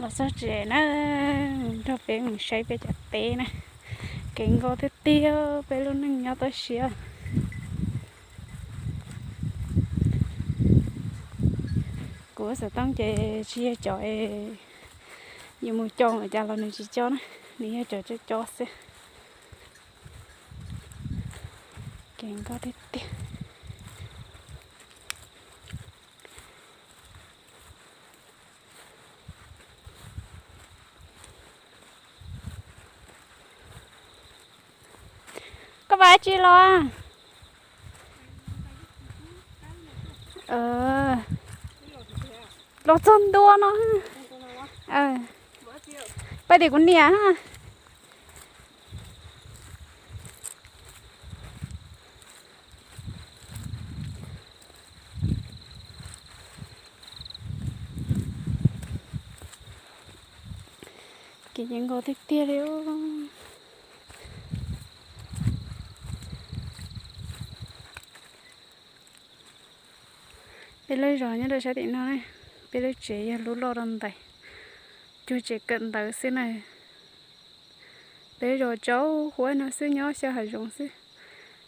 Txog tsev na, nrog peb mus saib peb cov teb na. Kev nkauj tiag tiag, peb lub neej nyob toj siab. Kuv xov tooj ces tsis yog cov yuav mus coj lawm cas los nws tsis coj na, nws yog cov coj coj xwb. Kev nkauj tiag tiag. Koj vas tsi los? Los txog ntua no. Pab tim kuv niam. Kev yeej nkaus tiag tiag li. Peb lub zos nyob rau sab tim no na, peb lub tsev yog lub loj rau ntawm, cuag tsev kawm ntawv xwb na. Peb zos tsaus huab no xwb, nyob xyaw hav zoov xwb,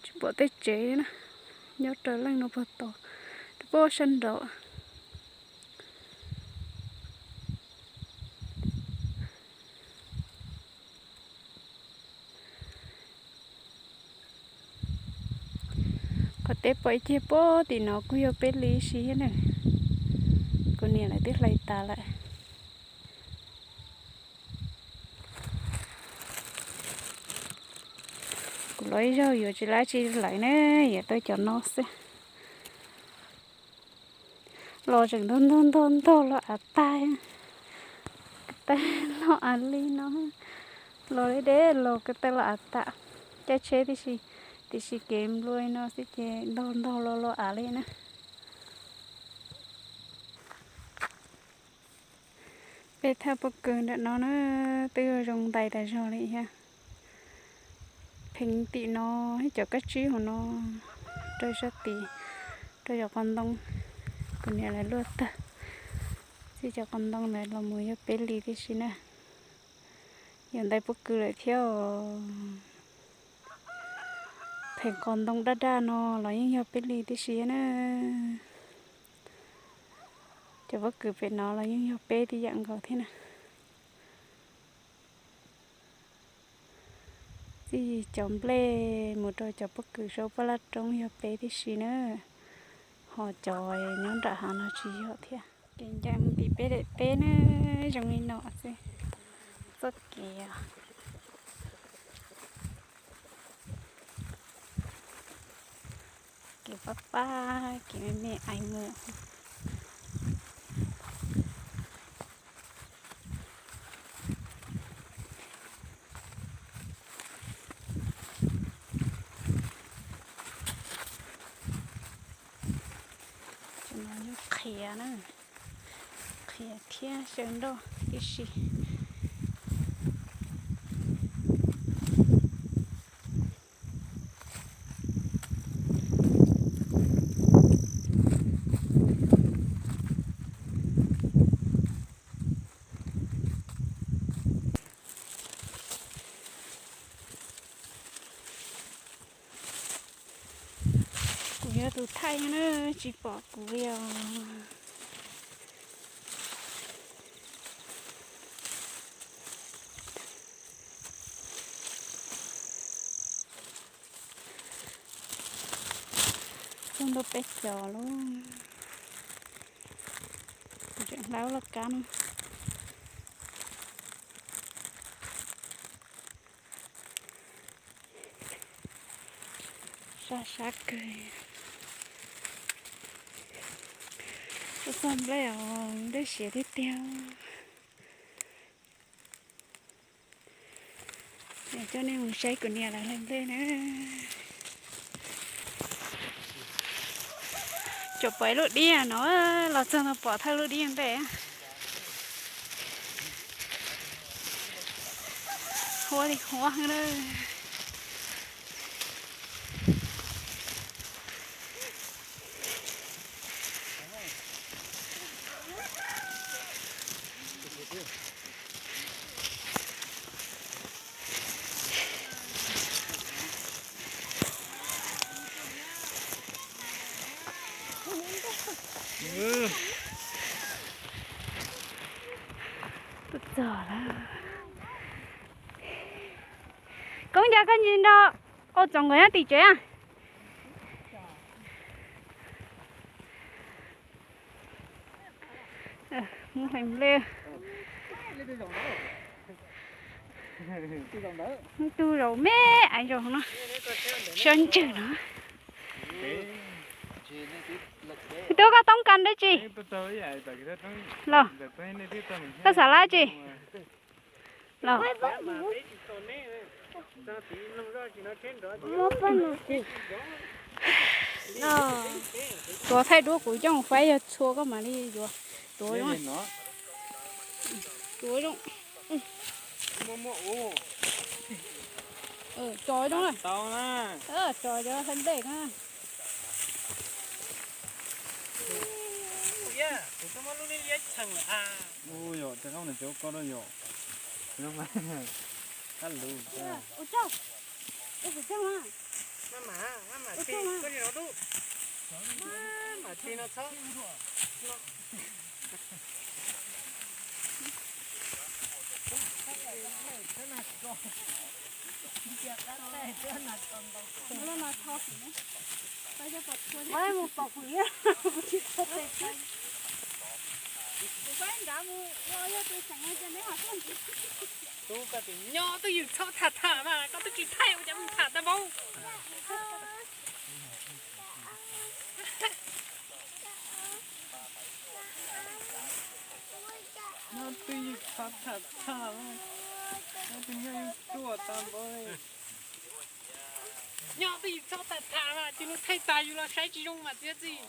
tsis pom tej tsev na, nyob raws leej no puag tod, rau puag sab nraud. Qhov teb pom ib ceg puag tim no kuj yog peb li si thiab na. Kuv niam lawv twb hlais tas lawm. Kuv los ib zaug yuav tsis lab tsi lawm ne, yuav tuaj cov no xwb. Los tseem ntog ntog ntog ntog los av tag, ko taw los av li no, los deb deb los ko taw los av tas, caij tsheb tib si, tiam sis kev nplua li no xwb ces ntog ntog los los av li na. Peb thaj pob kws ntawm no na, twb zoo ntais tas zog li thiab. Pheej tim no, cov kab tsib hauv no, rau sab tid, rau cov qos ntoo, kuv niam lawv luaj tag, txij cov qos ntoo ntawd los mus yog peb li tib si na. Yuav ntais pob kws lawm thiab os. Pheej qos ntoo daj daj no los yeej yog peb li tib si na. Cov pob kws pem no los yeej yog peb tib yam nkaus thiab na. Txij cov nplej mus rau cov pob kws saum paj laj roob yog peb tib si na, ho cov nyob nram hav no tsis yog thiab. Kev ncaim mus tim peb daim teb na, zoo li no xwb. Txoj kev, kev pab pab, kev me me ais mus. Cov no yog qhiav na, qhiav thiab xyaw nroj tib si. Kuv yog tus thaij na, tsis pom kuv li os. Txog ntua peb cov lub, kuv tseem hlawv laj kab no. Sab sab kawg. Tuaj txog nplej os, nplej siav tiag tiag. Coj nej mus saib kuv niam lawv hlais nplej na. Tsuas pom ib lub dib no, los txog no pom thawj lub dib ntej. Huab li huab na. Txog lawm. Koob, cas koj ntsis nrog Qau Txoov nkawd nyob tim tsev a? Mus hlees nplej. Tug zaum me ais zaum no, sab ntswg no. Tub, koj toob kas dab tsi los? Koj xav lab tsi los? Tuav thaij duab kuv coj mus faib, yog txhua koj mam li yuav. Tuav zoo, tuav zoo. Tso zoo, tso cov hab nplej na. Tub, koj tias nyob twj ywm txhob tham tham mas koj twb tsis thaij ua cas mus tham tau npaum. Nyob twj ywm txhob tham tham, nyob twj ywm ruaj tag npaum li. Nyob twj ywm txhob tham tham mas tsis, lub thaij tas yus los saib tsis zoo mas txiav txim.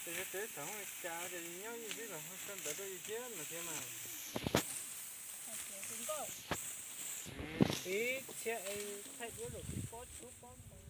Ces yog tias thaum ub cas ces nyob ib ntsis los ho sawv ntawd rau yus thiab no thiab mas. Ib txhia es thaij duab zaum pob tsuab pob ntoo.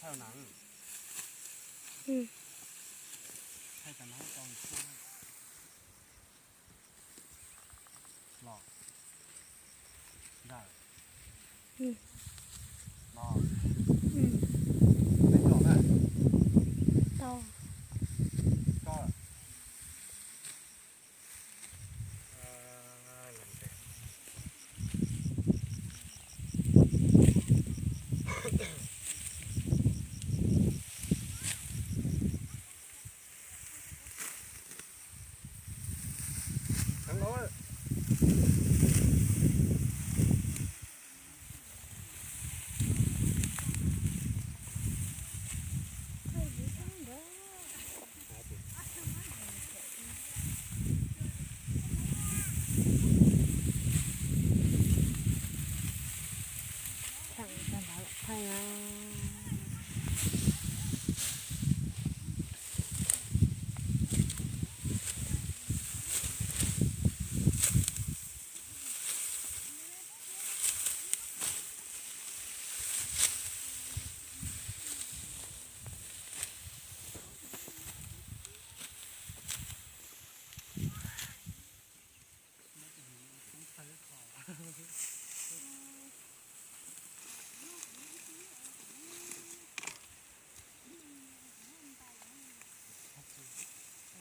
Thaj na, thaj tas no rau los nta los peb tso na. Tau. Tso.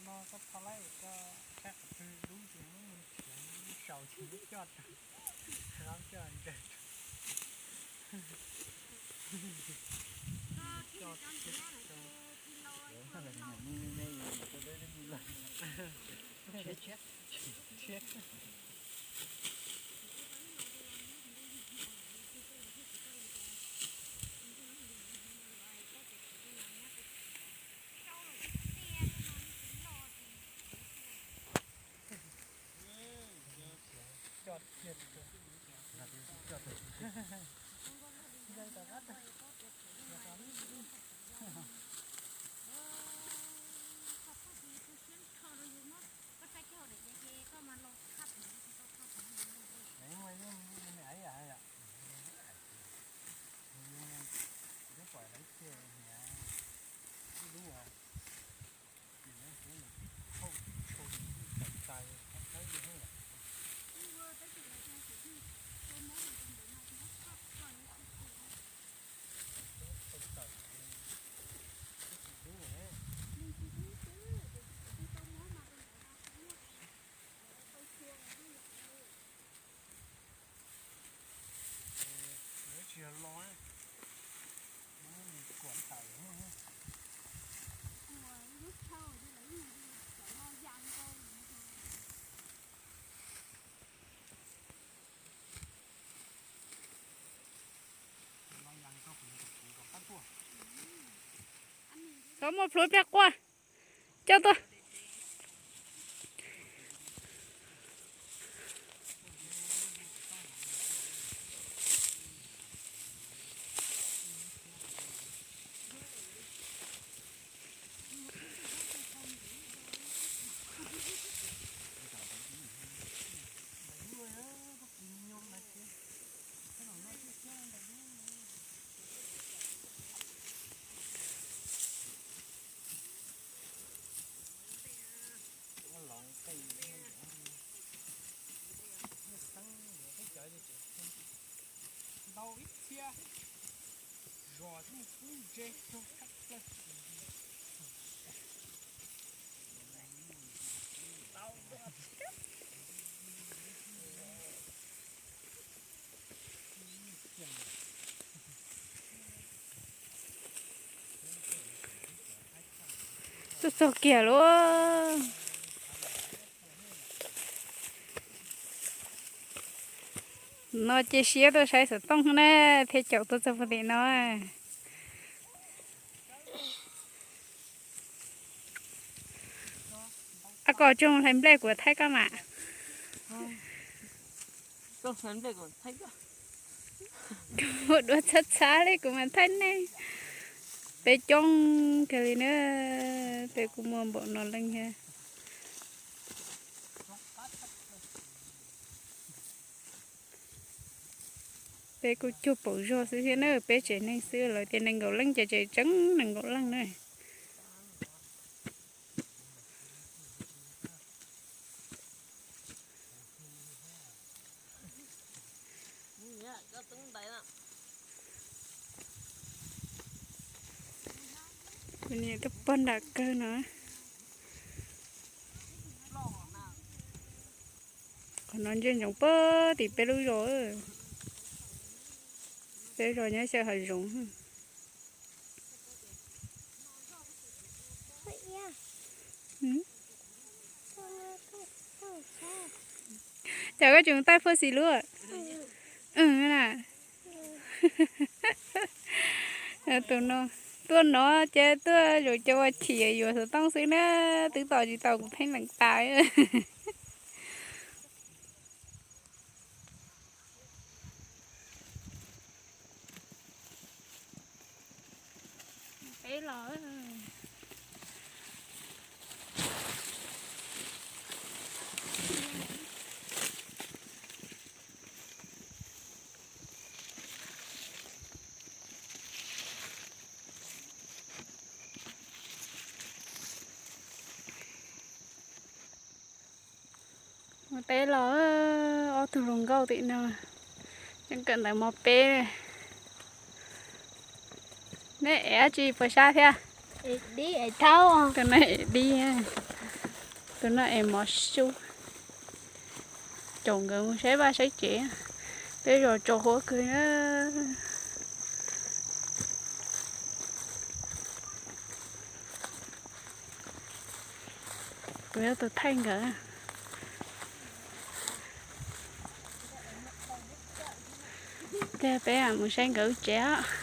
No koj txhob laib koj saib qhov twg dub ces muab mus nrhiav lub saus ces muab coj, coj ntseg. Tsis yog lo, kuam tawm. Tau muaj plhuav pliag quaj coj tuaj. Ntau ib txhia zos yeej kub ntse rau tshaj plaws. Tuaj txog kiag lauj. No cia siab tuaj saib xov tooj na, thiaj caum tuaj txog puag tim no. A koj tso hlais nplej kuv thaij koj mas. Kuv muaj duab txhab txhab li kuv mas thaij nej. Peb coob kawg li na, peb kuj muaj npaum no leej thiab. Peb kuj cuag paum zog xwb thiab na, peb tsev neeg xwb, lawv tias nees nkaum leej ces tseem tseem nees nkaum leej na. Kuv niam tuaj pog nram kawg no. Qhov no ntsia ntsoov puag tim peb lub zos. Peb zos nyob xyaw hav zoov. Cas koj tseem taij phaj xis luaj? Na, tus no tuaj no ces tuaj zaum cov ua chim yuav xov tooj xwb na, twb tos tsis tau kuv pheej lees tas. Peb los. Mus teb los, ob tug hluas nkauj tim no, tseem kawm ntawv mos peb. Neb ev dab tsi puas sab thiab? Tus no ev dib, tus no ev mov sub. Caum nkawd mus saib vaj saib tsev, peb zos tsaus huab kawg na. Kuv yog tus thaij nkawd. Ces peb mus saib nkawd lub tsev.